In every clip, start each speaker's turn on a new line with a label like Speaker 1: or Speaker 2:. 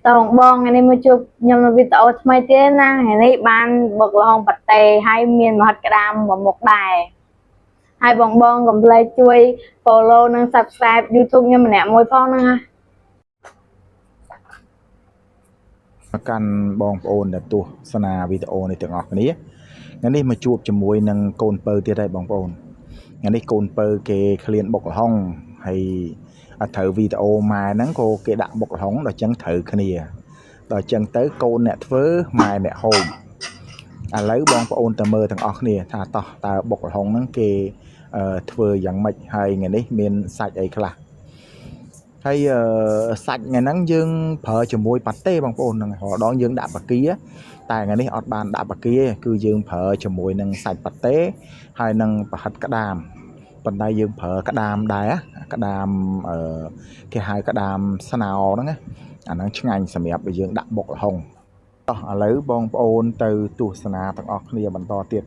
Speaker 1: តងបងថ្ងៃនេះមកជួបខ្ញុំនៅវីដេអូថ្មីទៀតណាថ្ងៃនេះបានបុកល្ហុងប៉ាតេហើយមានមហិតក្តាមមួយមុខដែរហើយបងបងកុំភ្លេចជួយ follow និង subscribe YouTube ខ្ញុំម្នាក់មួយផងណា
Speaker 2: មកកាន់បងប្អូនដែលទស្សនាវីដេអូនេះទាំងអស់គ្នាថ្ងៃនេះមកជួបជាមួយនឹងកូនពៅទៀតហើយបងប្អូនថ្ងៃនេះកូនពៅគេឃ្លានបុកល្ហុងហើយអត់ត្រូវវីដេអូម៉ែហ្នឹងក៏គេដាក់បុកល្ហុងដល់ចឹងត្រូវគ្នាដល់ចឹងទៅកូនអ្នកធ្វើម៉ែអ្នកហូបឥឡូវបងប្អូនទៅមើលទាំងអស់គ្នាថាតោះតើបុកល្ហុងហ្នឹងគេធ្វើយ៉ាងម៉េចហើយថ្ងៃនេះមានសាច់អីខ្លះ ហើយសាច់ថ្ងៃហ្នឹងយើងប្រើជាមួយប៉ាតេបងប្អូនហ្នឹងរាល់ដងយើងដាក់បាគាតែថ្ងៃនេះអត់បានដាក់បាគាទេគឺយើងប្រើជាមួយនឹងសាច់ប៉ាតេហើយនឹងប្រហិតក្តាមប៉ុន្តែយើងប្រើក្តាមដែរក្តាមអឺគេហៅក្តាមស្នោហ្នឹងណាអាហ្នឹងឆ្ងាញ់សម្រាប់ឲ្យយើងដាក់បុកល្ហុងតោះឥឡូវបងប្អូនទៅទស្សនាទាំងអស់គ្នាបន្តទៀត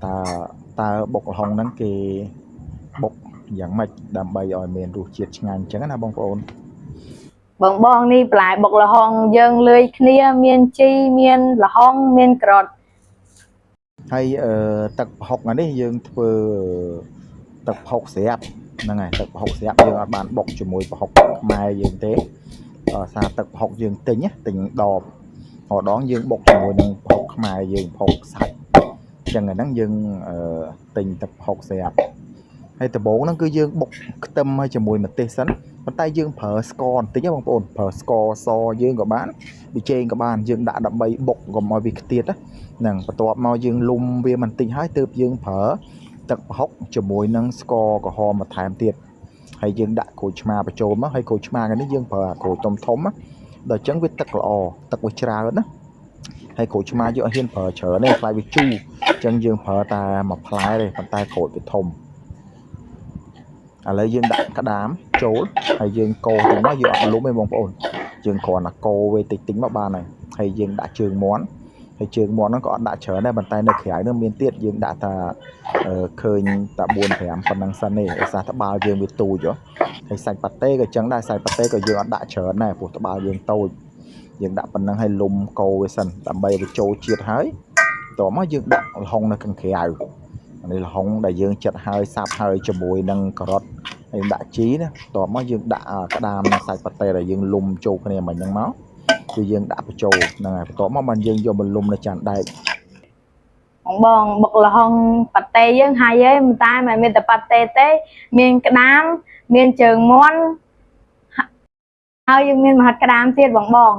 Speaker 2: តើតើបុកល្ហុងហ្នឹងគេបុកយ៉ាងម៉េចដើម្បីឲ្យមានរសជាតិឆ្ងាញ់អញ្ចឹងណាបងប្អូន
Speaker 1: បងបងនេះបន្លែបុកល្ហុងយើងលាយគ្នាមានជីមានល្ហុងមានការ៉ុត
Speaker 2: ហើយទឹកប្រហុកអានេះយើងធ្វើទឹកប្រហុកស្រាប់ហ្នឹងហើយទឹកប្រហុកស្រាប់យើងអត់បានបុកជាមួយប្រហុកខ្មែរយើងទេអសារទឹកប្រហុកយើងទិញណាទិញដបរដងយើងបុកជាមួយនឹងប្រហុកខ្មែរយើងប្រហុកសាច់អញ្ចឹងអាហ្នឹងយើងអឺទិញទឹកប្រហុកស្រាប់ហើយដំបូងហ្នឹងគឺយើងបុកខ្ទឹមឲ្យជាមួយម្ទេសសិនប៉ុន្តែយើងប្រើស្ករបន្តិចណាបងប្អូនប្រើស្ករសយើងក៏បានប៊ីចេងក៏បានយើងដាក់ដើម្បីបុកកុំឲ្យវាខ្ទាតណា ហ្នឹងបន្ទាប់មកយើងលុំវាបន្តិចហើយទើបយើងប្រើទឹកប្រហុកជាមួយនឹងស្ករក្រហមបន្ថែមទៀតហើយយើងដាក់ក្រូចឆ្មាបញ្ចូលមកហើយក្រូចឆ្មាកាលនេះយើងប្រើអាក្រូចធំធំណាដល់អញ្ចឹងវាទឹកល្អទឹកវាច្រើនណាហើយក្រូចឆ្មាយើងអត់ហ៊ានប្រើច្រើនទេខ្លាចវាជូរអញ្ចឹងយើងប្រើតែមួយផ្លែទេប៉ុន្តែក្រូចវាធំឥឡូវយើងដាក់ក្តាមចូលហើយយើងកូរទៅមកយើងអត់លុំទេបងប្អូនយើងគ្រាន់តែកូរវាតិចតិចមកបានហើយហើយយើងដាក់ជើងមាន់ ហើយជើងមាន់ហ្នឹងក៏អត់ដាក់ច្រើនដែរប៉ុន្តែនៅក្រៅហ្នឹងមានទៀតយើងដាក់ថាឃើញតែ4 5ប៉ុណ្ណឹងសិនទេដោយសារត្បាល់យើងវាទូចហ៎ហើយសាច់ប៉ាតេក៏ចឹងដែរសាច់ប៉ាតេក៏យើងអត់ដាក់ច្រើនដែរព្រោះត្បាល់យើងតូចយើងដាក់ប៉ុណ្ណឹងហើយលុំកូរវាសិនដើម្បីឲ្យវាចូលជាតិហើយតមកយើងដាក់ល្ហុងនៅខាងក្រៅអានេះល្ហុងដែលយើងចិតហើយសាប់ហើយជាមួយនឹងការ៉ុតហើយដាក់ជីណាតមកយើងដាក់ក្តាមនិងសាច់ប៉ាតេដែលយើងលុំចូលគ្នាមិញហ្នឹងមកគឺយើងដាក់បញ្ចូលហ្នឹងហើយបន្ទាប់មកបានយើងយកមកលុំនៅចានដែក
Speaker 1: បងបងបុកល្ហុងប៉ាតេយើងហើយហើយមិនតែមិនមានតែប៉ាតេទេមានក្តាមមានជើងមាន់ហើយយើងមានមហិតក្តាមទៀតបងបង